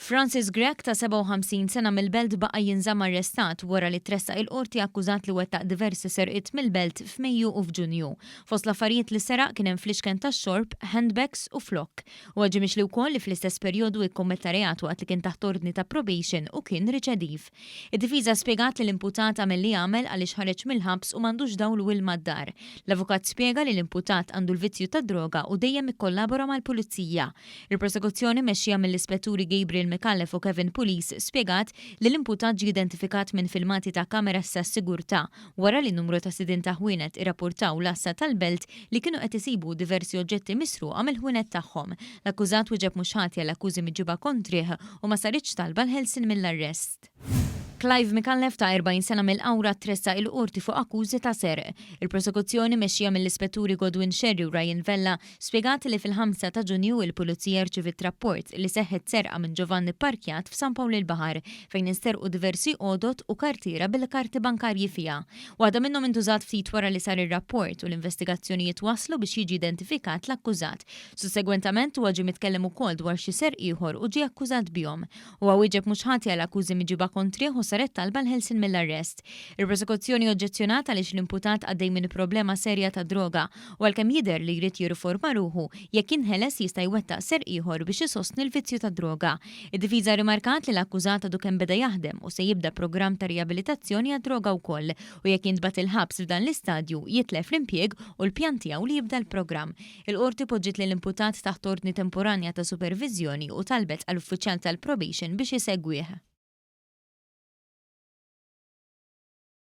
Francis Grech ta' 57 sena mill-Belt baqa' jinżamm arrestat wara li tressaq il-Qorti akkużat li wettaq diversi serqiet mill-Belt f'Mejju u f'Ġunju. Fost l-affarijiet li seraq kien hemm fliexken tax-xorb, handbags u flokk. Huwa ġie mixli wkoll li fl-istess perjodu ikkommetta reat waqt li kien taħt ordni ta' probation u kien riċediv. Id-difiża spjegat li l-imputat għamel li għamel għaliex ħareġ mill-ħabs u m'għandux dawl u ilma d-dar. L-avukat spjega li l-imputat għandu l-vizzju tad-droga u dejjem ikkollabora mal-pulizija. Il-prosekuzzjoni mmexxija mill-Ispetturi Gabriel Micallef u Kevin Pulis spjegat li l-imputat ġie identifikat minn filmati ta' kameras tas-sigurtà wara li numru ta' sidien ta' ħwienet irrappurtaw l-għassa tal-Belt li kienu qed isibu diversi oġġetti misruqa mill-ħwienet tagħhom. L-akkużat wieġeb mhux ħati għall-akkużi miġjuba kontrih u ma saritx talba għall-ħelsien mill-arrest. Clive Micallef ta' 40 sena mill-Qawra tressaq il-Qorti fuq akkużi ta' serq. Il-prosekuzzjoni mexxija mill-Ispetturi Godwin Scerri u Ryan Vella spjegat li fil-ħamsa ta' Ġunju il-Pulizija rċiviet rapport li seħħet serqa minn ġo vann ipparkjat f'San Pawl il-Baħar fejn insterqu diversi għodod u kartiera bil-karti bankarji fiha. Waħda minnhom intużat ftit wara li sar ir-rapport u l-investigazzjonijiet wasslu biex jiġi identifikat l-akkużat. Sussegwentament huwa ġie mitkellem ukoll dwar xi serq ieħor u ġie akkużat bihom. Huwa wieġeb mhux ħati għal akkużi miġjuba kontrih u saret talba għall-ħelsien mill-arrest. Il-prosekuzzjoni oġġezzjonat għaliex l-imputat għaddej minn problema serja ta' droga u għalkemm jidher li jrid jirriforma ruħu, jekk jinħeles jista' jwettaq serq ieħor biex isostni l-vizzju tad-droga. Id-difiża rrimarkat li l-akkużat għadu kemm beda jaħdem u se jibda programm ta' riabilitazzjoni għad-droga wkoll u jekk jintbagħat il-ħabs f'dan l-istadju jitlef l-impjieg u l-pjan tiegħu li jibda l-programm. Il-Qorti poġġiet lill-imputat taħt ordni temporanja ta' superviżjoni u talbet għal uffiċjal tal-probation biex isegwih.